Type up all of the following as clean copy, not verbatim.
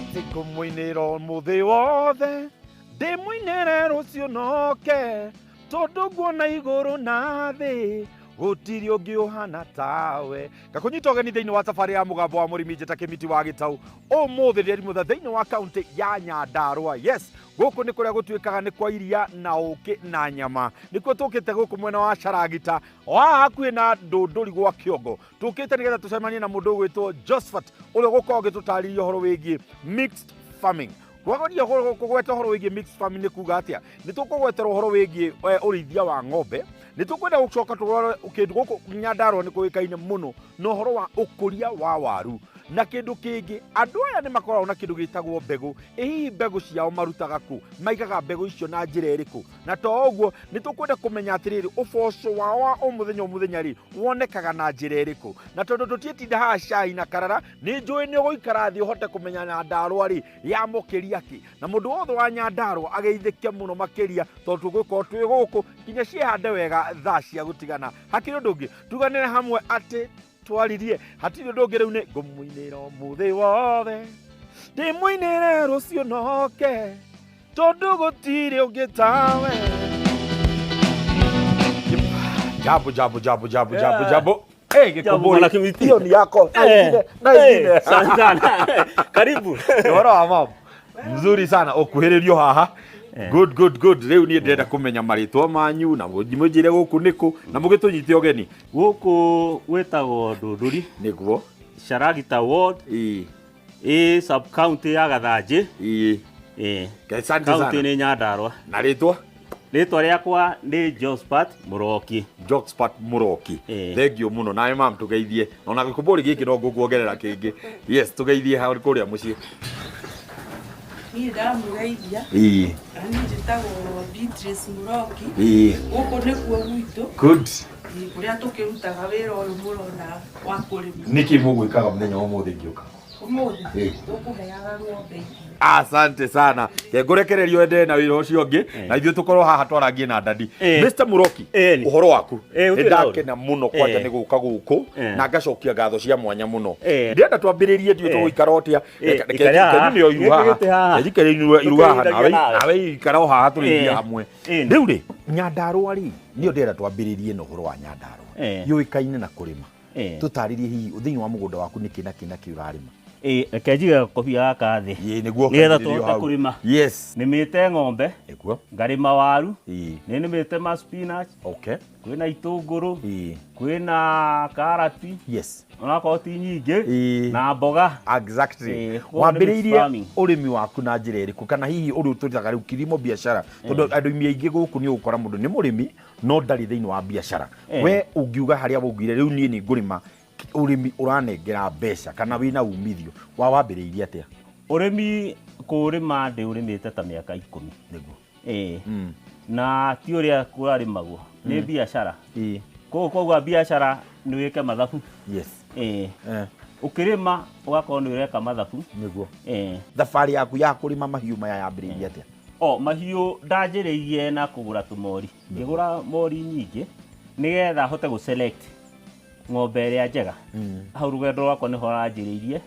Atĩ ngũmũinĩra ũmũthĩ wothe, ndĩmũinĩre rũciũ noke, tondũ nguona igũrũ na thĩ gũtirĩ ũngĩ ũhana tawe. Ngakũnyita ũgeni thĩinĩ wa thabarĩ ya Mũgambo wa Mũrĩmi, njĩta Kĩmiti wa Gĩtaũ. Ũmũthĩ ndĩrimũtha thĩinĩ wa kaunti ya Nyandarũa. Yes, gũkũ nĩ kũrĩa gũtuĩkaga nĩ kwa iria na ũkĩ na nyama. Nĩkuo tũkĩte gũkũ mwena wa Caragita, o haha hakuhĩ na Ndũndũri gwa Kĩongo. Tũkĩte nĩgetha tũcemanie na mũndũ ũgwĩtwo Josephat, ũrĩa ũgũkorwo agĩtũtarĩria ũhoro wĩgiĩ mixed farming. Twageria kũgweta ũhoro wĩgiĩ mixed farming nĩ kuga atĩa? Nĩ tũkũgwetera ũhoro wĩgiĩ ũrĩithia wa ng'ombe. Nĩ tũkwenda gũcoka tũrore kĩndũ gũkũ Nyandarũa nĩ kũĩkaine mũno na ũhoro wa ũkũria wa waru. Na kĩndũ kĩngĩ, andũ aya nĩ makoragwo na kĩndũ gĩtagwo mbegũ. Ĩ hihi mbegũ ciao marutaga kũ? Maigaga mbegũ icio na njĩra ĩrĩkũ? Na to ũguo, nĩ tũkwenda kũmenya atĩrĩrĩ, ũboco wao wa o mũthenya o mũthenya rĩ, wonekaga na njĩra ĩrĩkũ? Na tondũ tũtiĩtinda haha cai na karara, nĩ njũĩ nĩ ũgũikara thĩ ũhote kũmenya Nyandarũa rĩ, yamũkĩria kĩ. Na mũndũ wothe wa Nyandarũa ageithĩke mũno makĩria, tondũ tũgũkorwo twĩ gũkũ nginya ciĩhande wega thaa cia gũtigana. Hakĩrĩ ũndũ ũngĩ, tuganĩre hamwe atĩ twaririe, hatirĩ ũndũ ũngĩ rĩu nĩ ngũmũinĩra ũmũthĩ wothe, ndĩmũinĩre rũciũ noke, tondũ gũtirĩ ũngĩ tawe. Jambo, jambo, jambo, jambo, jambo, jambo. Hey, Jambo, bwana Gĩkũmbũri, Kimiti. hiyo ni yako. Na ingine, na ingine. Asante sana. Karibu. Ũhoro wa mama? Mzuri sana, ũkuhĩrĩrio haha. Good, good, good. Rĩu niĩ ndĩrenda kũmenya marĩtwa manyu na mũnjĩre gũkũ nĩkũ na mũgĩtũnyite ũgeni. Gũkũ gwĩtagwo Ndũndũri, Nĩguo. Sharagita Ward, Ĩĩ. ĩ sub county ya Gathanjĩ. Ĩĩ. Ĩ. Asante County sana. nĩ Nyandarũa. Na rĩtwa? Rĩtwa rĩakwa nĩ Josephat Mũroki. Josephat Mũroki. Ĩĩ. Thengiũ mũno. Nawe mam tũgeithie. Ona gĩkũmbũri gĩkĩ no ngũkuongerera kĩngĩ. Yes, tũgeithie hau kũrĩa mũciĩ. Niĩ ndamũgeithia. Ĩĩ. Na niĩ njĩtagwo Beatrice Mũroki. Ĩĩ. Gũkũ nĩkuo gwitũ. Good. Ĩĩ, kũrĩa tũkĩrutaga wĩra ũyũ mũrona wa kũrĩma. Nĩkĩ mũgwĩkaga mũthenya wa ũmũthĩ ngĩũka? Ũmũthĩ Ĩĩ. tũkũheaga ng'ombe irio. Asante sana. Ke ngũrekererio endelee na wĩra ũcio ũngĩ na ithuĩ tũkorwo haha twarangie na dadi. Mr. Muroki, ũhoro waku? Ĩĩ, Nĩ ndakena mũno kwanja nĩ gũka gũkũ na ngacokia ngatho cia mwanya mũno. Ndĩrenda twambĩrĩrie ndiũĩ tũgũikara ũtĩa. Reke Ikara haha. nĩo iru haha. Gĩkĩ gĩtĩ haha. Reke iru haha nawe Tũkĩrĩithagia nawe. nawe ikara o haha tũrĩithie hamwe. Ĩĩ. Rĩu rĩ, Nyandarũa rĩ, nĩyo ndĩrenda twambĩrĩrie na ũhoro wa Nyandarũa. Yũĩkaine na kũrĩma. Tũtarĩrie hihi thĩinĩ wa mũgũnda waku nĩkĩ na kĩ na kĩ ũrarĩma. Ĩĩ, reke njige gakobia gaka thĩ. Ĩĩ, nĩguo Nĩgetha ũkaigĩrĩrio tũhote hau. kũrĩma. Yes. Nĩmĩte ng'ombe. Nĩguo. Ngarĩma waru. Ĩĩ. Nĩ nĩmĩte ma spinach. Okay. Kwĩna itũngũrũ. Ĩĩ. Kwĩna karati. Yes. Onakorwo ti nyingĩ. Ĩĩ. Na mboga. Exactly. Ĩĩ, koguo nĩ mixed Wambĩrĩirie farming. ũrĩmi waku na njĩra ĩrĩkũ kana hihi ũrĩa ũtũrĩtaga rĩu kilimo biashara, tondũ andũ aingĩ gũkũ nĩ ũgũkora mũndũ nĩ mũrĩmi no ndarĩ thĩinĩ wa biacara. We ũngiuga harĩa waugire rĩu niĩ nĩ ngũrĩma ũrĩmi ũranengera mbeca kana wĩna umithio, wa wambĩrĩirie atĩa? Ũrĩmi kũũrĩma ndĩũrĩmĩte ta mĩaka 10. Nĩguo. Ĩĩ. Na ti ũrĩa kũrarĩmagwo, nĩ biacara. Ĩĩ. Koguo kwauga biacara nĩ wĩke mathabu. Yes. Ĩĩ. Ũkĩrĩma ũgakorwo nĩ ũreka mathabu. Nĩguo. Ĩĩ. Thabarĩ yaku ya kũrĩma mahiũ maya yambĩrĩirie atĩa? O mahiũ ndanjĩrĩirie na kũgũra tũmori. Ngĩgũra mori nyingĩ nĩgetha hote gũ select ng'ombe ĩrĩa njega. Hau rũgendo rwakwa nĩho ranjĩrĩirie.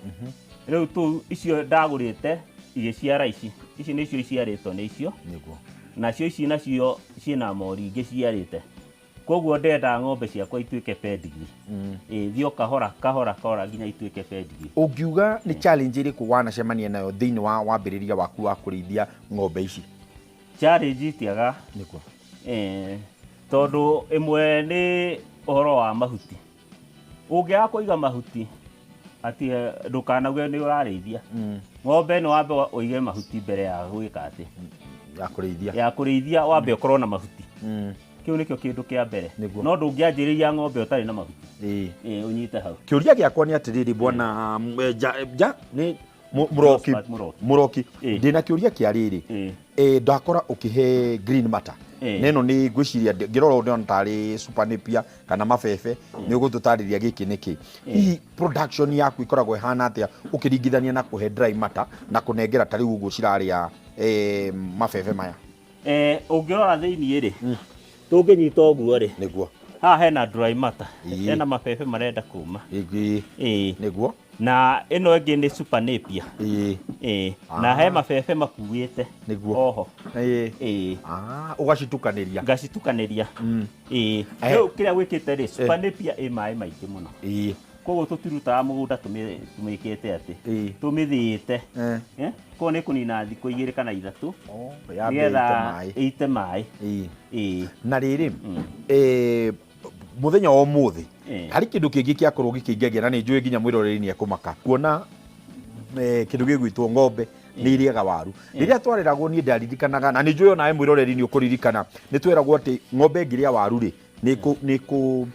Rĩu tũu icio ndagũrĩte igĩciara ici. Ici nĩcio iciarĩtwo nĩ icio. Nĩguo. Nacio ici nacio ciĩna mori ingĩ ciarĩte. Koguo ndĩrenda ng'ombe ciakwa ituĩke pedigree. Ĩĩ, thiĩ o kahora kahora kahora nginya ituĩke pedigree. Ũngiuga nĩ challenge ĩrĩkũ wanacemania nayo thĩinĩ wa wambĩrĩria waku wa kũrĩithia ng'ombe ici? Challenge itiaga. Nĩguo. Tondũ ĩmwe nĩ ũhoro wa mahuti. Ũngĩaga kũiga mahuti atĩ ndũkanauge nĩ ũrarĩithia. Ng'ombe nĩ wambe ũige mahuti mbere ya gwĩka atĩ. Ya kũrĩithia. Ya kũrĩithia wambe ũkorwo na mahuti. Kĩu nĩkĩo kĩndũ kĩa mbere. Nĩguo. No ndũngĩanjĩrĩria ng'ombe ũtarĩ na mahuti. Ĩĩ. Ĩĩ, ũnyite hau. Kĩũria gĩakwa nĩ atĩrĩrĩ bwana, ja, ja, nĩ Mũroki. Josephat Mũroki. Mũroki. Ĩĩ. Ndĩna kĩũria kĩa rĩrĩ. Ĩĩ. Ndakora ũkĩhe green matter. Ĩĩ. Na ĩno nĩ ngwĩciria ngĩrora ũũ ndĩrona tarĩ super napier kana mabebe, nĩ ũgũtũtarĩria gĩkĩ nĩ kĩ. Hihi production yaku ĩkoragwo ĩhana atĩa ũkĩringithania na kũhe dry matter na kũnengera ta rĩu ũguo cirarĩa mabebe maya? Ũngĩrora thĩiniĩ rĩ, tũngĩnyita ũguo rĩ, Nĩguo. Haha hena dry matter, Ĩĩ. hena mabebe marenda kuma. Ĩĩ. Ĩĩ. Nĩguo. Na ĩno ĩngĩ nĩ super napier. Ĩĩ. Ĩĩ. Na he mabebe makuĩte. Nĩguo. Oho. Ĩĩ. Ĩĩ. Ah, ũgacitukanĩria. Ngacitukanĩria. Ĩĩ. Eh. Rĩu kĩrĩa gwĩkĩte rĩ, super napier ĩ maĩ maingĩ mũno. Ĩĩ. Koguo tũtirutaga mũgũnda tũmĩkĩte atĩ. Ĩĩ. Tũmĩthĩĩte. Eh. Eh? Koguo nĩ kũnina thikũ 2 kana 3. Oh, yambe ĩite Nĩgetha maĩ. ĩite maĩ. Ĩĩ. Ĩĩ. Na rĩrĩ, mũthenya wa ũmũthĩ Ĩĩ. harĩ kĩndũ kĩngĩ kĩakorwo gĩkĩngegia na nĩ njũĩ nginya mwĩroreri nĩ ekũmaka kuona kĩndũ gĩgwĩtwo ng'ombe nĩ irĩaga waru. Rĩrĩa twareragwo niĩ ndaririkanaga, na nĩ njũĩ onawe mwĩroreri nĩ ũkũririkana, nĩ tweragwo atĩ ng'ombe ĩngĩrĩa waru rĩ, nĩ kũ, nĩ kũ,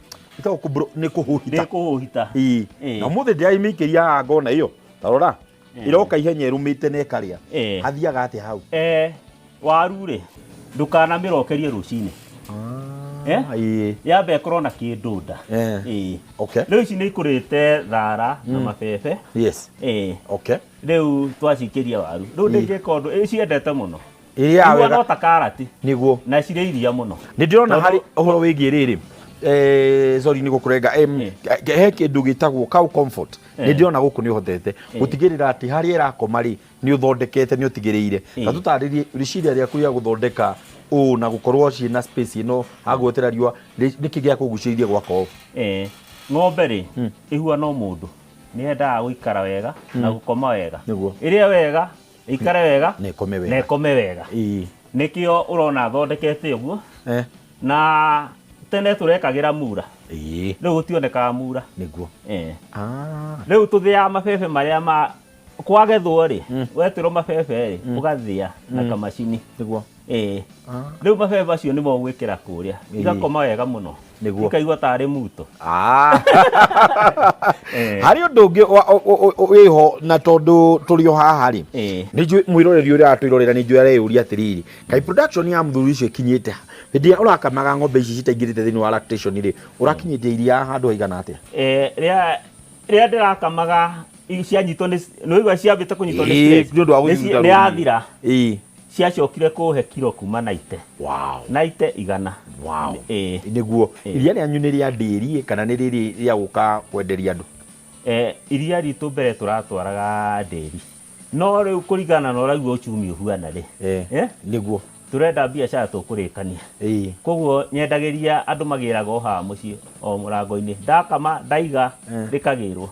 ĩtagwo kũ bro-, nĩ kũhũhita. Nĩ kũhũhita. Ĩĩ. Ĩĩ. Na ũmũthĩ ndĩraimĩikĩria haha ngona ĩyo. Ta rora. Ĩĩ. Ĩroka ihenya ĩrũmĩte na ĩkarĩa. Ĩĩ. Hathiaga atĩa hau? Waru rĩ, ndũkanamĩrokerie rũcinĩ. Eh? Ĩĩ. Yambe ĩkorwo na kĩndũ nda. Eh. Ĩĩ. Okay. Rĩu ici nĩ ikũrĩte thara na mabebe. Yes. Ĩĩ. Okay. Rĩu twacikĩria waru. Rĩu ndĩngĩka ũndũ, ĩ ciendete mũno. Ĩrĩaga Igua wega. no ta karati. Nĩguo. Na cirĩ iria mũno. Nĩ ndĩrona Tondũ harĩ ũhoro wĩgiĩ rĩrĩ. Sorry nĩ gũkũrenga. He kĩndũ gĩtagwo cow comfort. Nĩ ndĩrona gũkũ nĩ ũhotete gũtigĩrĩra atĩ harĩa ĩrakoma rĩ, nĩ ũthondekete, nĩ ũtigĩrĩire. Na tũtarĩrie rĩciria rĩaku rĩa gũthondeka ũũ na gũkorwo ciĩna space ĩno haguotera riũa, nĩkĩ gĩa kũgucĩrĩria gwaka ũũ? Ng'ombe rĩ, ĩhuana o mũndũ. Nĩ yendaga gũikara wega na gũkoma wega. Nĩguo. Ĩrĩe wega, ĩikare wega, Na ĩkome wega. Na ĩkome wega. Ĩĩ. Nĩkĩo ũrona thondekete ũguo. Na tene tũrekagĩra mura. Ĩĩ. Rĩu gũtionekaga mura. Nĩguo. Rĩu tũthĩaga mabebe marĩa ma kwagethwo rĩ, wetĩrwo mabebe rĩ, ũgathĩa na kamacini. Nĩguo. Ĩĩ. Rĩu mabebe macio nĩmo ũgwĩkĩra kũrĩa. Igakoma wega mũno. Nĩguo. Ikaigua tarĩ muto. Harĩ ũndũ ũngĩ wĩho na tondũ tũrĩ o haha rĩ, nĩ njũĩ mwĩroreri ũrĩa aratwĩrorera nĩ njũĩ areyũria atĩrĩrĩ, kaĩ production ya mũthuri ũcio ĩkinyĩte ha? Hĩndĩ ĩrĩa ũrakamaga ng'ombe ici citaingĩrĩte thĩinĩ wa lactation rĩ, ũrakinyĩtie iria handũ haigana atĩa? Rĩrĩa ndĩrakamaga, cianyitwo nĩ nĩ ũigua ciambĩte kũnyitwo nĩ Ĩĩ, stress. nĩ ũndũ wa Nĩ gũthiĩ nĩ yathira. Ĩĩ. Ciacokire kũhe kiro kuma naite. Wow. Naite igana. Wow. Ĩĩ. Nĩguo. Ĩĩ. Iria rĩanyu nĩ rĩa ndĩri kana nĩ rĩrĩ rĩa gũka kwenderia andũ? Iria ritũ mbere tũratwaraga ndĩri. No rĩu kũringana na ũraigua uchumi ũhuana rĩ. Nĩguo. Tũrenda biacara tũkũrĩkania. Koguo nyendagĩria andũ magĩraga o haha mũciĩ o mũrango-inĩ. Ndakama ndaiga rĩkagĩrwo.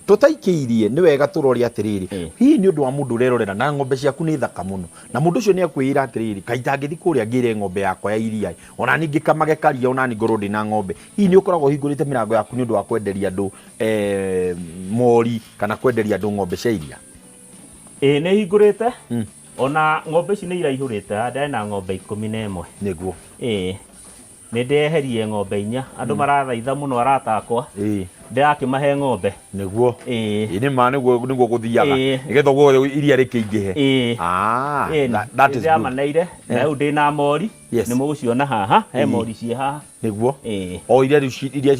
Tũtaikĩirie nĩ wega tũrore atĩrĩrĩ, hihi nĩ ũndũ wa mũndũ ũrerorera na ng'ombe ciaku nĩ thaka mũno, na mũndũ ũcio nĩ akwĩra atĩrĩrĩ, kaĩ itangĩthiĩ kũrĩa ngĩre ng'ombe yakwa ya iria, ona niĩ ngĩkamage karia, ona niĩ ngorwo ndĩna ng'ombe. Hihi nĩ ũkoragwo ũhingũrĩte mĩrango yaku nĩ ũndũ wa kwenderia andũ mori kana kwenderia andũ ng'ombe cia iria? Ĩĩ, nĩ hingũrĩte. Ona ng'ombe ici nĩ iraihũrĩte, haha ndĩna ng'ombe 11. Nĩguo. Ĩĩ. Nĩ ndeherie ng'ombe 4. Andũ marathaitha mũno arata akwa. Ndĩrakĩmahe ng'ombe. Nĩguo. Ĩĩ. Ĩĩ, nĩ ma, nĩguo gũthiaga. Nĩgetha ũguo iria rĩkĩingĩhe. That is good. Ndĩramaneire, na rĩu ndĩna mori. Nĩ mũgũciona haha, he mori ciĩ haha. Nĩguo. O iria rĩu iria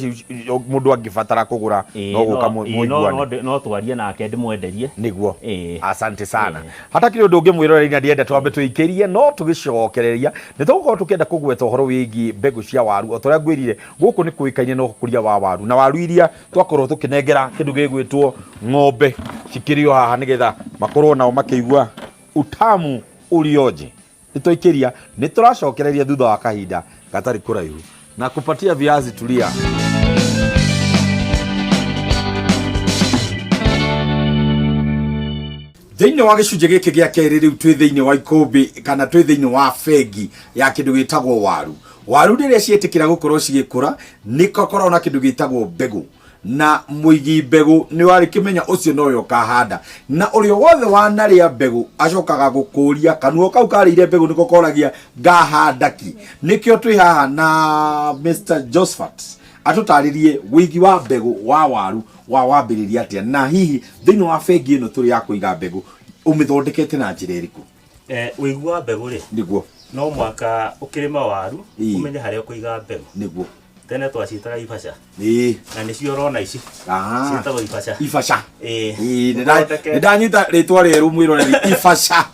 mũndũ angĩbatara kũgũra, no gũka mũiguane. No twarie nake ndĩmwenderie. Nĩguo. Asante sana. Hatakĩrĩ ũndũ ũngĩ mwĩroreri na ndienda twambe tũikĩrie, no tũgĩcokereria nĩ tũgũkorwo tũkĩenda kũgweta ũhoro wĩgiĩ mbegũ cia waru. O ta ũrĩa ngwĩrire, gũkũ nĩ kũĩkaine na ũkũria wa waru, na waru iria twakorwo tũkĩnengera kĩndũ gĩgwĩtwo ng'ombe cikĩrĩo haha nĩgetha makorwo nao makĩigua utamu ũrĩa nĩ twaikĩria, nĩ tũracokereria thutha wa kahinda gatarĩ kũraihu na kupatia viazi tulia. Thĩinĩ wa gĩcunjĩ gĩkĩ gĩa kerĩ rĩu twĩ thĩinĩ wa ikũmbĩ kana twĩ thĩinĩ wa bengi ya kĩndũ gĩtagwo waru. Waru rĩrĩa ciĩtĩkĩra gũkorwo cigĩkũra nĩ gũkoragwo na kĩndũ gĩtagwo mbegũ, na mũigi mbegũ nĩ warĩ kĩmenya ũcio nowe ũkahanda, na ũrĩa wothe wanarĩa mbegũ acokaga gũkũria kanua kau karĩire mbegũ nĩko koragia ngahanda ki. Nĩkĩo twĩ haha na Mr Josephat atũtarĩrie wĩigi wa mbegũ wa waru wa wambĩrĩria atĩa, na hihi thĩinĩ wa bengi ĩno tũrĩ ya kũiga mbegũ ũmĩthondekete na njĩra ĩrĩkũ? Wĩigi wa mbegũ rĩ, Nĩguo. no mũhaka ũkĩrĩma waru ũmenye harĩa ũkũiga mbegũ. Nĩguo. Tene twaciĩtaga ibaca. Na nĩcio ũrona ici. Ciĩtagwo ibaca. Ibaca. Nĩ ndanyita rĩtwa rĩerũ mwĩroreri, ibaca.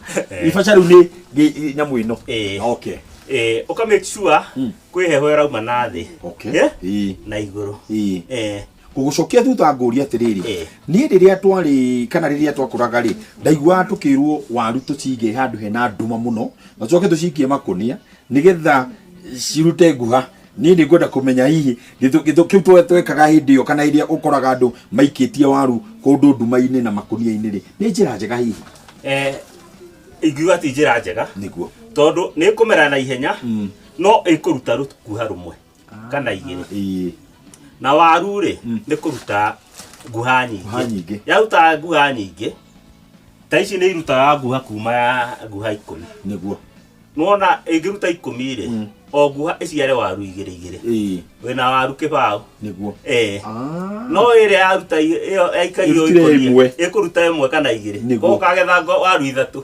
Ibaca rĩu nĩ nyamũ ĩno. Ũka make sure kwĩ heho ĩrauma na thĩ. Na igũrũ. Ngũgũcokia thutha ngũrie atĩrĩrĩ, niĩ rĩrĩa twarĩ kana rĩrĩa twakũraga rĩ, ndaiguaga tũkĩrwo waru tũcige handũ hena nduma mũno na tũcoke tũcikie makũnia nĩgetha cirute nguha. Niĩ nĩ ngwenda kũmenya hihi gĩtũ kĩu twekaga hĩndĩ ĩyo kana ĩrĩa ũkoraga andũ maikĩtie waru kũndũ nduma-inĩ na makũnia-inĩ rĩ, nĩ njĩra njega hihi? Ingiuga ti njĩra njega. Nĩguo. Tondũ nĩ ĩkũmera na ihenya, no ĩkũruta rũkuha rũmwe kana igĩrĩ. Na waru rĩ, nĩ kũruta nguha nyingĩ. Nguha nyingĩ. Yaruta nguha nyingĩ, ta ici nĩ irutaga nguha kuma ya nguha 10. Nĩguo. Nĩwona ĩngĩruta 10 rĩ, o nguha ĩciare waru igĩrĩ igĩrĩ. Wĩna waru kĩbaũ. Nĩguo. No ĩrĩa yaruta ĩyo yaikario Ĩrutire ikũnia, ĩmwe. ĩkũruta ĩmwe kana igĩrĩ. Nĩguo. Koguo ũkagetha waru ithatũ.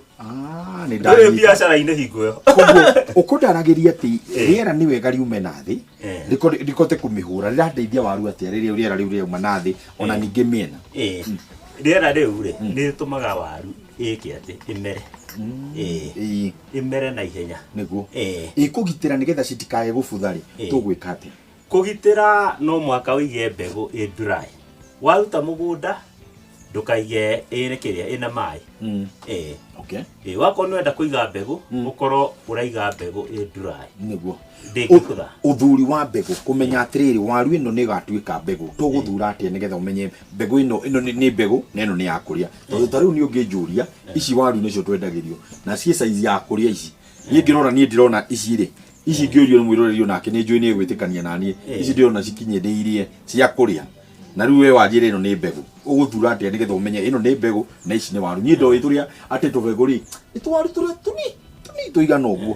Nĩ Ndũrĩ ndanyita. biacara-inĩ hingo ĩyo. Koguo ũkũndaragĩria atĩ rĩera nĩ wega riume na thĩ, rĩkote kũmĩhũra, rĩrateithia waru atĩa rĩrĩa rĩera rĩu rĩauma na thĩ ona ningĩ mĩena? Rĩera rĩu rĩ, nĩ rĩtũmaga waru ĩke atĩ ĩmere. Ĩmere na ihenya. Nĩguo. Ĩkũgitĩra nĩgetha citikae gũbutha rĩ, tũgwĩka atĩa? Kũgitĩra no mũhaka ũige mbegũ ĩ dry. Waruta mũgũnda ndũkaige ĩrĩ kĩrĩa ĩna maĩ. Wakorwo nĩ wenda kũiga mbegũ, ũkorwo ũraiga mbegũ ĩ dry. Nĩguo. Ndĩngĩbutha. Ũthuri wa mbegũ, kũmenya atĩrĩrĩ waru ĩno nĩ ĩgatuĩka mbegũ, tũgũthura atĩa nĩgetha ũmenye mbegũ ĩno nĩ mbegũ na ĩno nĩ ya kũrĩa? Tondũ ta rĩu nĩ ũngĩnjũria, ici waru nĩcio twendagĩrio na ciĩ size ya kũrĩa ici. Niĩ ngĩrora, niĩ ndĩrona ici rĩ, ici ngĩũrio nĩ mwĩroreri onake nĩ njũĩ nĩ egwĩtĩkania na niĩ. Ici ndĩrona cikinyĩrĩirie cia kũrĩa. Na rĩu we wanjĩra ĩno nĩ mbegũ, ũgũthura atĩa nĩgetha ũmenye ĩno nĩ mbegũ na ici nĩ waru? Niĩ ndoĩ tũrĩa atĩ tũbegũ rĩ, nĩ tũwaru tũrĩa tũnini tũigana ũguo.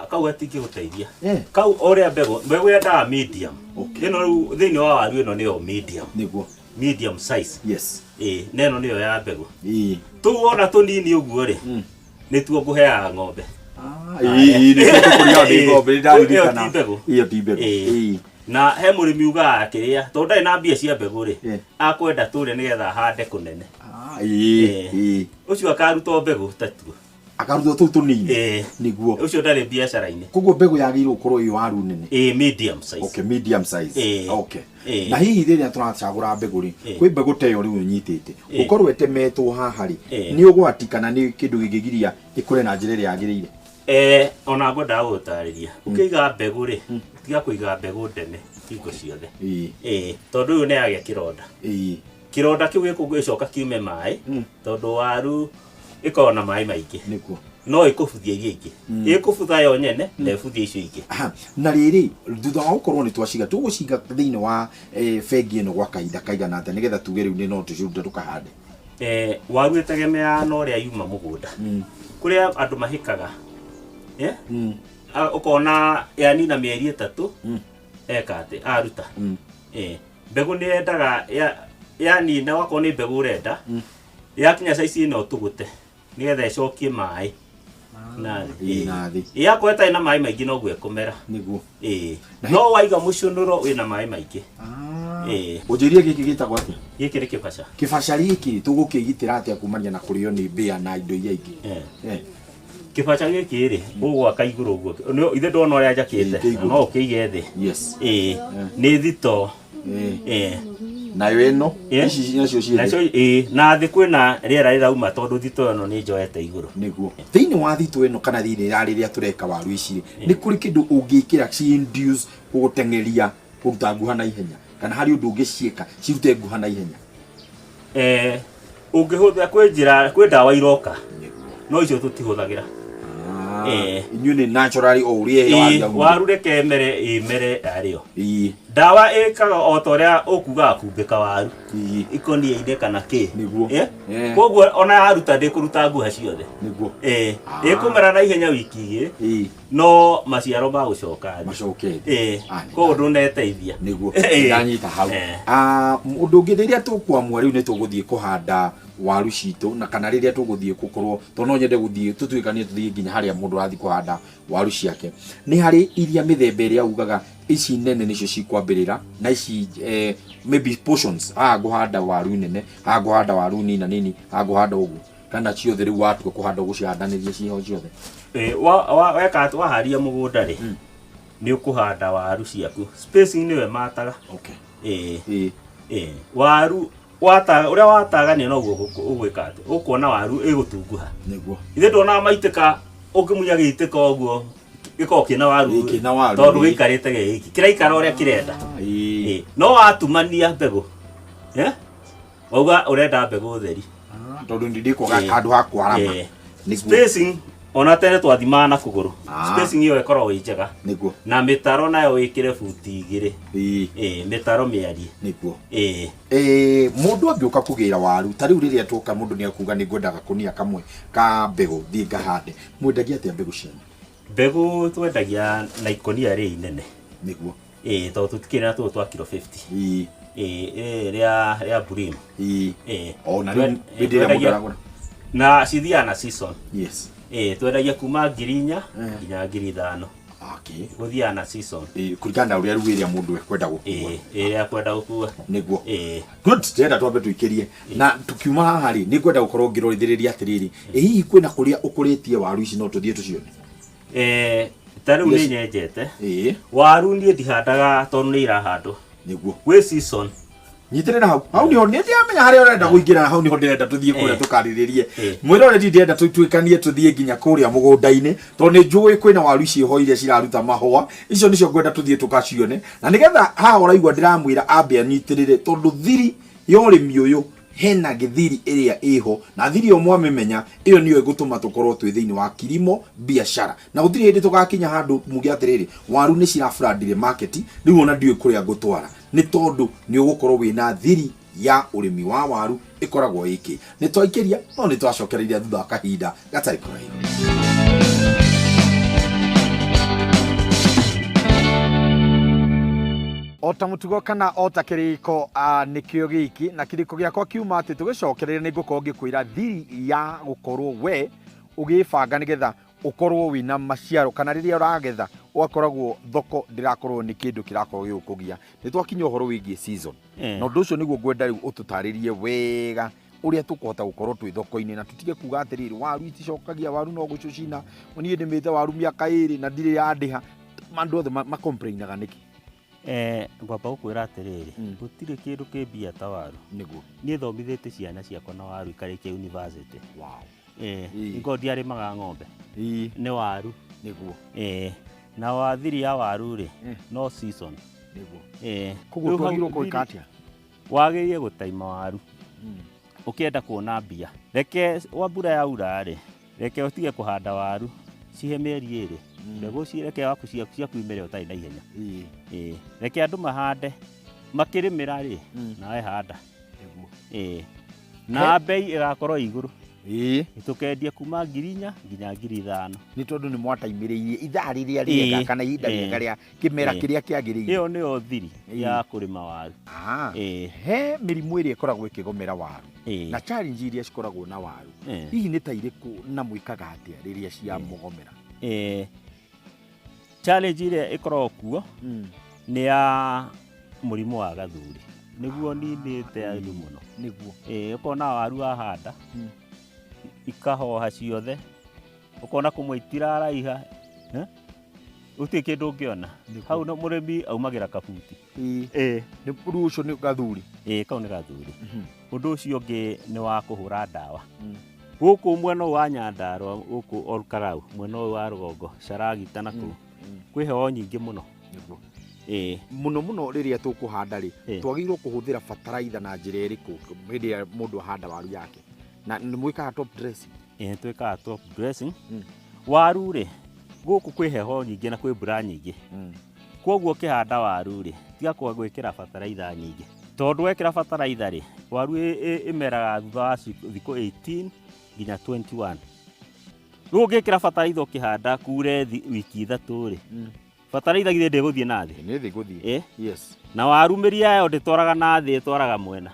Kau gatingĩgũteithia. Kau ũrĩa mbegũ yendaga medium. Ĩno rĩu thĩinĩ wa waru ĩno nĩyo medium. Nĩguo. Medium size. Yes. Na ĩno nĩyo ya mbegũ. Tũu wona tũnini ũguo rĩ, nĩtuo ngũheaga ng'ombe. Nĩtuo tũkũrĩaga nĩ ng'ombe, nĩ ndaririkana. Ĩyo ti mbegũ. Ĩyo ti mbegũ. Na he mũrĩmi ugaga kĩrĩa, tondũ ndarĩ na mbia cia mbegũ rĩ, akwenda tũrĩa nĩgetha ahande kũnene. Ũcio akaruta o mbegũ ta tuo. Akarutwo tũu tũnini. Nĩguo. Ũcio ndarĩ biacara-inĩ. Koguo mbegũ yagĩrĩirwo gũkorwo ĩ waru nene. Medium size. Okay, medium size. Okay. Na hihi rĩrĩa tũracagũra mbegũ rĩ, kwĩ mbegũ ta ĩyo rĩu ũnyitĩte, gũkorwo ĩtemetwo haha rĩ, nĩ ũgwati kana nĩ kĩndũ gĩngĩgiria ĩkũre na njĩra ĩrĩa yagĩrĩire? Ona ngwendaga gũgũtarĩria. Ũkĩiga mbegũ rĩ, tiga kũiga mbegũ ndeme hingo ciothe. Tondũ ũyũ nĩ yagĩa kĩronda. Kĩronda kĩu gĩkũgĩcoka kiume maĩ, tondũ waru ĩkoragwo na maĩ maingĩ. Nĩguo. No ĩkũbuthia iria ingĩ. Ĩkũbutha yo nyene, na ĩbuthie icio ingĩ. Na rĩrĩ, thutha wa gũkorwo nĩ twaciga, tũgũciga thĩinĩ wa bengi ĩno gwa kahinda kaigana atĩa nĩgetha tuge rĩu nĩ no tũcirute tũkahande? Waru ĩtegemeaga na ũrĩa yuma mũgũnda. Kũrĩa andũ mahĩkaga. Ũkona yanina mĩeri 3, eka atĩ, aruta. Mbegũ nĩ yendaga yanina, wakorwo nĩ mbegũ ũrenda, yakinya size ĩno ũtũgũte nĩgetha ĩcokie maĩ. Na thĩ. Na thĩ. Yakorwo ĩtarĩ na maĩ maingĩ noguo ĩkũmera. Nĩguo. No waiga mũcũnũro wĩna maĩ maingĩ. Ũnjĩrie gĩkĩ gĩtagwo atĩa? Gĩkĩ nĩ kĩbaca. Kĩbaca gĩkĩ tũgũkĩgitĩra atĩa kumania na kũrĩo nĩ mbĩa na indo iria ingĩ? Kĩbaca gĩkĩ rĩ, ũgwaka igũrũ ũguo. Nĩ ithe ndona ũrĩa njakĩte. Kĩ igũrũ. No ũkĩige thĩ. Nĩ thito. Nayo ĩno, ici nacio ciĩ thĩ. Nacio, na thĩ kwĩna rĩera rĩrauma tondũ thito ĩno nĩ njoete igũrũ. Nĩguo. Thĩinĩ wa thito ĩno kana thĩinĩ wa rĩrĩa tũreka waru ici rĩ, nĩ kũrĩ kĩndũ ũngĩkĩra ci induce gũteng'eria kũruta nguha na ihenya, kana harĩ ũndũ ũngĩciĩka cirute nguha na ihenya? Ũngĩhũthĩra kwĩ njĩra, kwĩ ndawa iroka. No icio tũtihũthagĩra. Inyuĩ nĩ naturally o ũrĩa waru yaumire. Waru reke ĩmere, ĩmere arĩo. Ndawa ĩkaga o ta ũrĩa ũkugaga kumbĩka waru. Ikũnia-inĩ kana kĩ. Nĩguo. Koguo ona yaruta ndĩkũruta nguha ciothe. Nĩguo. Ĩkũmera na ihenya wiki igĩrĩ. No maciaro magũcoka thĩ. Macoke thĩ. Koguo ndũneteithia. Nĩguo. Ndanyita hau. Ũndũ ũngĩ rĩrĩa tũkwamua rĩu nĩ tũgũthiĩ kũhanda waru citũ, na kana rĩrĩa tũgũthiĩ gũkorwo, tondũ no nyende gũthiĩ tũtuĩkanie tũthiĩ nginya harĩa mũndũ arathiĩ kũhanda waru ciake. Nĩ harĩ iria mĩthemba ĩrĩa ugaga ici nene nĩcio cikwambĩrĩra, na ici maybe portions, haha ngũhanda waru nene, haha ngũhanda waru nini na nini, haha ngũhanda ũguo, kana ciothe rĩu watua kũhanda ũgũcihandanĩria ciho ciothe. Weka atĩ waharia mũgũnda rĩ, nĩ ũkũhanda waru ciaku. Spacing nĩyo ĩmataga. Waru ũrĩa watagania noguo ũgwĩka atĩ ũkuona waru ĩgũtunguha. Nĩguo. Ithuĩ tuonaga maitĩka ũngĩmunya gĩitĩka ũguo gĩkoragwo kĩna waru Kĩna waru, tondũ ĩĩ. gĩikarĩte gĩiki kĩraikara ũrĩa kĩrenda. Ĩĩ. No watumania mbegũ wauga ũrenda mbegũ theri Tondũ ndikwaga handũ ha kwarama. Nĩguo. Spacing ona tene twathimaga na kũgũrũ. Spacing ĩyo ĩkoragwo ĩ njega. Nĩguo. Na mĩtaro nayo wĩkĩre buti 2. Ĩĩ. Mĩtaro mĩarie. Nĩguo. Ĩĩ. Mũndũ angĩũka kũgĩra waru ta rĩu rĩrĩa tuoka mũndũ nĩ akuga nĩ ngwendaga kũnia kamwe ka mbegũ thiĩ ngahande, mwendagia atĩa mbegũ cianyu? Mbegũ twendagia na ikũnia rĩ inene. Nĩguo. Ĩĩ, tondũ tũtikĩrĩ na tũtũ twa kiro 50. Ĩĩ. Ĩĩ, rĩa Brim. Ĩĩ. Ĩĩ. Ona rĩu hĩndĩ ĩrĩa mũndũ aragũra. Na cithiaga na season. Yes. Ĩĩ, twendagia kuma 4,000 nginya 5,000. Okay. Gũthiaga na season. Ĩĩ, kũringana na ũrĩa rĩu ĩrĩa mũndũ ekwenda gũkua. Ĩĩ, ĩrĩa ekwenda gũkua. Nĩguo. Ĩĩ. Good, ndĩrenda twambe tũikĩrie na tukiuma haha rĩ nĩ ngwenda gũkorwo ngĩrorithĩrĩria atĩrĩrĩ, ĩ hihi kwĩna kũrĩa ũkũrĩtie waru ici no tũthiĩ tũcione? Ta rĩu Yes. nĩ nyenjete. Ĩĩ. Waru niĩ ndihandaga tondũ nĩ irahandwo. Nĩguo. Gwĩ season. Nyitĩrĩra hau. Hau nĩho nĩ ndĩramenya harĩa ũrenda kũingĩra na hau nĩho ndĩrenda tũthiĩ kũrĩa tũkarĩrĩrie. Mwĩroreri ndĩrenda tũtuĩkanie tũthiĩ nginya kũrĩa mũgũnda-inĩ tondũ nĩ njũĩ kwĩna waru ici ho iria ciraruta mahũa. Icio nĩcio ngwenda tũthiĩ tũkacione. Na nĩgetha haha ũraigua ndĩramwĩra ambe anyitĩrĩre tondũ thiri ya ũrĩmi ũyũ hena gĩthiri ĩrĩa ĩho na thiri ĩyo mwamĩmenya ĩyo nĩyo ĩgũtũma tũkorwo twĩ thĩinĩ wa kilimo biashara na gũtirĩ hĩndĩ tũgakinya handũ muge atĩrĩrĩ waru nĩ cirabrandire market rĩu ona ndiũĩ kũrĩa ngũtwara nĩ tondũ nĩ ũgũkorwo wĩna thiri ya ũrĩmi wa waru ĩkoragwo ĩkĩ. Nĩ twaikĩria no nĩ twacokereire thutha wa kahinda gatarĩ kũraihu. O ta mũtugo kana o ta kĩrĩko nĩkĩo gĩiki na kĩrĩko gĩakwa kiuma atĩ tũgĩcokereria nĩ ngũkorwo ngĩkwĩra thiri ya gũkorwo we ũgĩbanga nĩgetha ũkorwo wĩna maciaro kana rĩrĩa ũragetha ũgakoragwo thoko ndĩrakorwo nĩ kĩndũ kĩrakorwo gĩgũkũgia. Nĩ twakinya ũhoro wĩgiĩ season. Na ũndũ ũcio nĩguo ngwenda rĩu ũtũtarĩrie wega ũrĩa tũkũhota gũkorwo twĩ thoko-inĩ na tũtige kuga atĩrĩrĩ waru iticokagia waru no gũcũcina niĩ ndĩmĩte waru mĩaka 2 na ndirĩ yandĩha. Andũ othe macomplainaga nĩkĩ? Ngwamba gũkwĩra atĩrĩrĩ, gũtirĩ kĩndũ kĩ mbia ta waru. Nĩguo. Niĩ thomithĩtie ciana ciakwa na waru ikarĩkia university. Wow. Ngo ndiarĩmaga ng'ombe. Nĩ waru. Nĩguo. Na wathiri ya waru rĩ, no season. Nĩguo. Koguo twagĩrĩirwo gwĩka atĩa? Wagĩrĩire gũtaima waru. Ũkĩenda kuona mbia. Reke wa mbura yaura rĩ, reke ũtige kũhanda waru. Cihe mĩeri 2. Mbegũ cireke waku ciaku imere ũtarĩ na ihenya. Reke andũ mahande. Makĩrĩmĩra rĩ, nawe handa. Nĩguo. Na bei ĩgakorwo igũrũ. Tũkendia kuma 4,000 nginya 5,000. Nĩ tondũ nĩ mwataimĩrĩirie ithaa rĩrĩa rĩega kana ihinda rĩega rĩa kĩmera kĩrĩa kĩagĩrĩire. Ĩyo nĩyo thiri ya kũrĩma waru. He mĩrimũ ĩrĩa ĩkoragwo ĩkĩgomera waru na challenge iria cikoragwo na waru. Hihi nĩ ta irĩkũ na mwĩkaga atĩa rĩrĩa ciamũgomera? Challenge ĩrĩa ĩkoragwo kuo nĩ ya mũrimũ wa gathuri. Nĩguo ninĩte andũ mũno. Nĩguo. Ũkona waru wahanda ikahoha ciothe, ũkona kũmwe itiraraiha, gũtirĩ kĩndũ ũngĩona. Hau no mũrĩmi aumagĩra kabuti. Nĩ rĩu ũcio nĩ gathuri. Kau nĩ gathuri. Ũndũ ũcio ũngĩ nĩ wa kũhũra ndawa. Gũkũ mwena ũyũ wa Nyandarua, gũkũ Olkarau, mwena ũyũ wa rũgongo, Caragita na kũu, kwĩ heho nyingĩ mũno. Nĩguo. Mũno mũno rĩrĩa tũkũhanda rĩ, twagĩrĩirwo kũhũthĩra bataraitha na njĩra ĩrĩkũ hĩndĩ ĩrĩa mũndũ ahanda waru yake? Na nĩ mwĩkaga top dressing? Twĩkaga top dressing. Waru rĩ, gũkũ kwĩ heho nyingĩ na kwĩ mbura nyingĩ. Kwoguo ũkĩhanda waru rĩ, tiga gwĩkĩra bataraitha nyingĩ. Tondũ wekĩra bataraitha rĩ, waru ĩmeraga thutha wa thikũ 18 nginya 21. Rĩu ũngĩkĩra bataraitha ũkĩhanda kure wiki 3 rĩ, bataraitha githĩ ndĩgũthiĩ na thĩ? Nĩ thĩ gũthiĩ. Yes. Na waru mĩri yayo ndĩtwaraga na thĩ, ĩtwaraga mwena.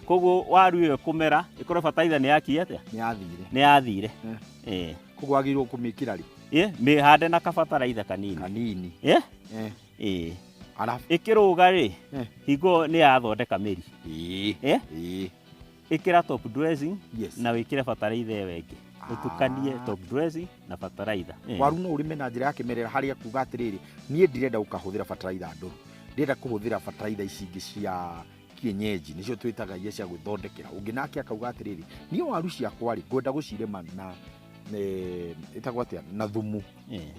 Koguo waru ĩyo ĩkũmera, ĩkorwo bataraitha nĩ yakinya atĩa? Nĩ yathire. Nĩ yathire. Koguo wagĩrĩirwo kũmĩkĩra rĩ? Mĩhande na kabataraitha kanini. Kanini. Arabu. Ĩkĩrũga rĩ, hingo nĩ yathondeka mĩri. Ĩkĩra top dressing na wĩkĩre bataraitha ĩyo ĩngĩ. Ũtukanie top dressing na bataraitha. Waru no ũrĩme na njĩra ya kĩmerera harĩa kuga atĩrĩrĩ, niĩ ndirenda gũkahũthĩra bataraitha ndũrũ. Ndĩrenda kũhũthĩra bataraitha ici ingĩ cia kienyeji nĩcio twĩtaga iria cia gwĩthondekera. Ũngĩ nake akauga atĩrĩrĩ, niĩ waru ciakwa rĩ, ngwenda gũcirĩma na ĩtagwo atĩa, na thumu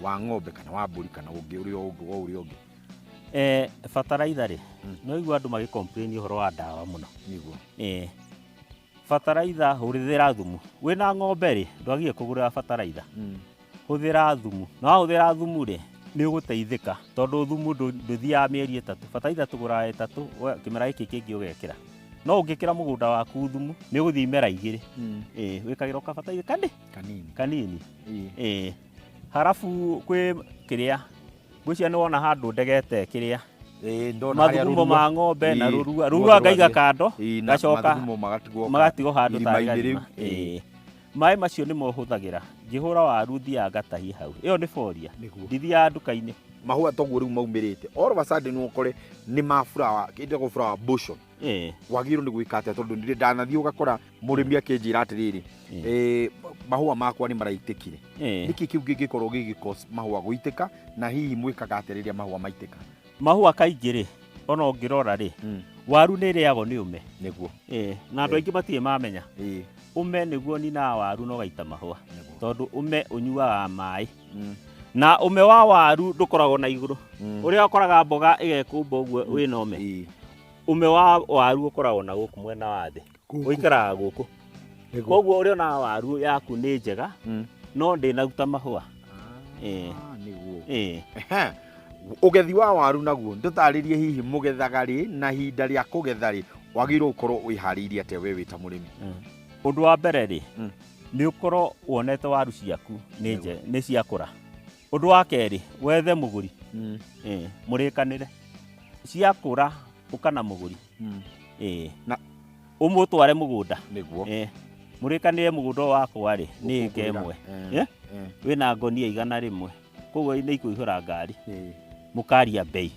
wa ng'ombe kana wa mbũri kana ũngĩ ũrĩa ũngĩ wa ũrĩa ũngĩ. Bataraitha rĩ, no igua andũ magĩ complain ũhoro wa ndawa mũno. Nĩguo. Bataraitha hũthĩra thumu. Wĩna ng'ombe rĩ, ndwagire kũgũra bataraitha. Hũthĩra thumu. Na wahũthĩra thumu rĩ, nĩ ũgũteithĩka tondũ thumu ndũthiaga mĩeri 3. Bataraitha tũgũraga 3, kĩmera gĩkĩ kĩngĩ ũgekĩra. No ũngĩkĩra mũgũnda waku thumu, nĩ ũgũthiĩ imera 2. Wĩkagĩra ũkabataraitha Kanini. Kanini. Harabu kwĩ kĩrĩa, ngwĩciria nĩ wona handũ ndegete kĩrĩa. Ndona harĩa Mathugumo rũrua. ma ng'ombe na rũrua. Rũrua Rũrua ngaiga rũrathiĩ. kando, Na ngacoka mathugumo magatigwo magatigwo handũ ta irima-inĩ rĩu. ngarima. Maĩ macio nĩmo hũthagĩra. Ngĩhũra waru thiaga ngatahia hau. Ĩyo nĩ boria. Nĩguo. Ndithiaga nduka-inĩ. Mahũa toguo rĩu maumĩrĩte. All of a sudden ũkore nĩ ma flower, ĩtagwo flower bushel. Wagĩrĩirwo nĩ gwĩka atĩa tondũ ndirĩ ndanathiĩ ũgakora mũrĩmi akĩnjĩra atĩrĩrĩ, mahũa makwa nĩ maraitĩkire. Nĩkĩ kĩu kĩngĩkorwo gĩgĩ cause mahũa gũitĩka, na hihi mwĩkaga atĩa rĩrĩa mahũa maitĩka? Mahũa kaingĩ rĩ, ona ũngĩrora rĩ, waru nĩ ĩrĩagwo nĩ ũme. Nĩguo. Na andũ aingĩ matirĩ mamenya. Ũme nĩguo ninaga waru na ũgaita mahũa. Tondũ ũme ũnyuaga maĩ. Na ũme wa waru ndũkoragwo na igũrũ. Ũrĩa ũkoraga mboga ĩgekũmba ũguo wĩna ũme. Ũme wa waru ũkoragwo na gũkũ mwena wa thĩ. Gũkũ. Ũikaraga gũkũ. Nĩguo. Koguo ũrĩa onaga waru yaku nĩ njega, no ndĩnaruta mahũa. Nĩguo. Ũgethi wa waru naguo, ndũtarĩrie hihi mũgethaga rĩ na ihinda rĩa kũgetha rĩ, wagĩrĩirwo gũkorwo wĩharĩirie atĩa we wĩ ta mũrĩmi? Ũndũ wa mbere rĩ, nĩ ũkorwo wonete waru ciaku nĩ ciakũra. Ũndũ wa kerĩ, wethe mũgũri. Mũrĩkanĩre. Ciakũra, ũka na mũgũri. Na Ũmũtware mũgũnda. Nĩguo. Mũrĩkanĩre mũgũnda ũyũ wakwa rĩ, nĩ ĩka Ũkũgũrĩra. ĩmwe. Wĩna ngonia 100. Koguo nĩ ikũihũra ngari. Mũkaria bei.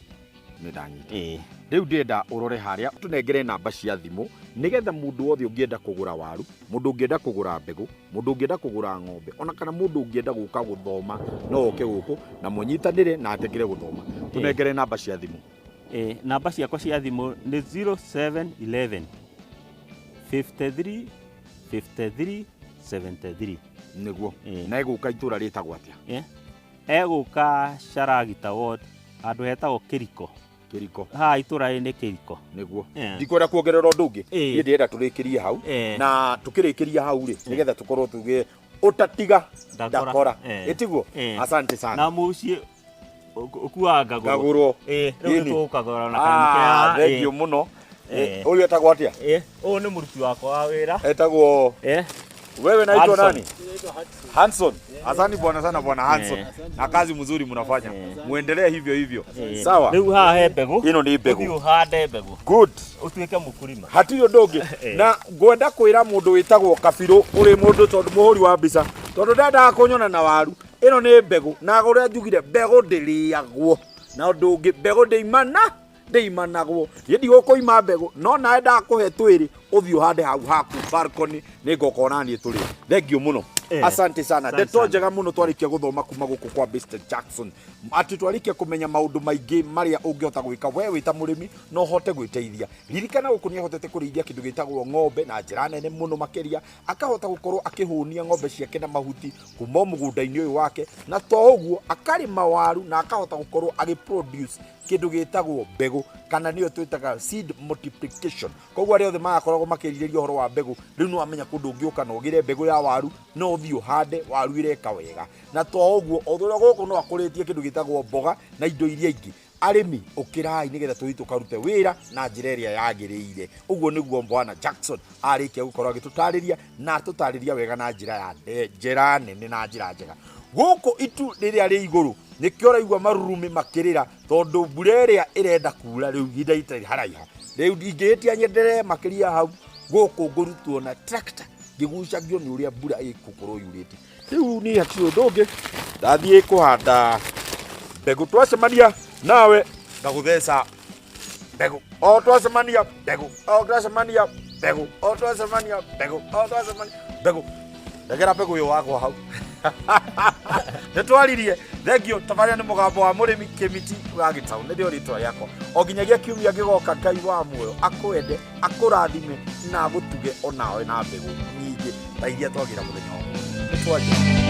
Nĩ ndanyita. Rĩu ndĩrenda ũrore harĩa, tũnengere namba cia thimũ nĩgetha mũndũ wothe ũngĩenda kũgũra waru, mũndũ ũngĩenda kũgũra mbegũ, mũndũ ũngĩenda kũgũra ng'ombe, ona kana mũndũ ũngĩenda gũka gũthoma, no oke gũkũ na mũnyitanĩre na atekere gũthoma. Tũnengere namba cia thimũ. Namba ciakwa cia thimũ nĩ zero seven eleven fifty-three fifty-three seventy-three. Nĩguo. Na ĩgũka itũra rĩtagwo atĩa? Egũka Sharagita Ward, handũ hetagwo Kĩriko. Kĩriko. Haha itũra rĩrĩ nĩ Kĩriko. Nĩguo. Ndikwenda kuongerera ũndũ ũngĩ. Niĩ ndĩrenda tũrĩkĩrie hau. Na tũkĩrĩkĩria hau rĩ, nĩgetha tũkorwo tuge ũtatiga Ndakora. ndakora. Ĩtiguo? Asante sana. Na mũciĩ ũkuaga ngagũrwo. Ngagũrwo. Rĩu nĩ Ĩni. tũgũkagũra na kanyamũ kea, Thank you mũno. Ũyũ etagwo atĩa? Ũyũ nĩ mũruti wakwa wa wĩra. Etagwo Wewe naitwa Hanson. nani? Hanson. Asante bwana sana bwana Hanson. Na kazi mzuri mnafanya. Muendelee hivyo hivyo. Sawa. Rĩu haha he mbegũ. Ĩno nĩ mbegũ. Ũthiĩ ũhande mbegũ. Good. Ũtuĩke mũkulima. Hatirĩ ũndũ ũngĩ. Na ngwenda kwĩra mũndũ wĩtagwo Kabirũ ũrĩ mũndũ tondũ mũhũri wa mbica. Tondũ ndendaga kũnyona na waru. Ĩno nĩ mbegũ. Na ũrĩa njugire mbegũ ndĩrĩagwo. Na ũndũ ũngĩ mbegũ ndĩimana. Ndĩimanagwo. Niĩ ndigũkũima mbegũ, no nawe ndakũhe twĩrĩ, ũthiĩ ũhande hau haku balcony, nĩngoka ona niĩ tũrĩe. Thank you mũno. Asante sana. Asante Ndeto sana. njega mũno twarĩkia gũthoma kuma gũkũ kwa Mr. Jackson. Atĩ twarĩkia kũmenya maũndũ maingĩ marĩa ũngĩhota gwĩka we wĩ ta mũrĩmi no ũhote gwĩteithia. Ririkana gũkũ nĩahotete kũrĩithia kĩndũ gĩtagwo ng'ombe na njĩra nene mũno makĩria, akahota gũkorwo akĩhũnia ng'ombe ciake na mahuti kuma mũgũnda-inĩ ũyũ wake, na to ũguo akarĩma waru na akahota gũkorwo agĩ-produce kĩndũ gĩtagwo mbegũ kana nĩyo twĩtaga seed multiplication. Koguo arĩa othe magakoragwo makĩrirĩria ũhoro wa mbegũ, rĩu nĩ wamenya kũndũ ũngĩũka na ũgĩre mbegũ ya waru, no ũthiĩ ũhande waru ĩreka wega. Na to ũguo, o ũrĩa gũkũ no akũrĩtie kĩndũ gĩtagwo mboga na indo iria ingĩ. Arĩmi, ũkĩrai nĩgetha tũthiĩ tũkarute wĩra na njĩra ĩrĩa yagĩrĩire. Ũguo nĩguo Bwana Jackson arĩkia gũkorwo agĩtũtarĩria na atũtarĩria wega na njĩra ya njĩra nene na njĩra njega. Gũkũ itu rĩrĩa rĩ igũrũ nĩkĩo ũraigua marurumĩ makĩrĩra tondũ mbura ĩrĩa ĩrenda kura rĩu ihinda itarĩ haraiha. Rĩu ingĩhĩtia nyenderee makĩria hau gũkũ ngũrutwo na tractor ngĩgucagio nĩ ũrĩa mbura ĩgũkorwo yurĩte. Rĩu niĩ hatirĩ ũndũ ũngĩ, ndathiĩ kũhanda mbegũ. Twacemania nawe ngagũtheca mbegũ. O twacemania mbegũ, o twacemania mbegũ, o twacemania mbegũ, o twacemania mbegũ. Ndegera mbegũ ĩyo wagwa hau. Nĩ twaririe. Thengio. Tabarĩra nĩ mũgambo wa mũrĩmi Kĩmiti wa Gĩtaũ, nĩrĩo rĩtwa rĩakwa. O nginyagia kiumia gĩgoka, Ngai wa muoyo akwende, akũrathime na agũtuge onawe na mbegũ nyingĩ ta iria twagĩra mũthenya wa ũmũthĩ. Nĩ twaria.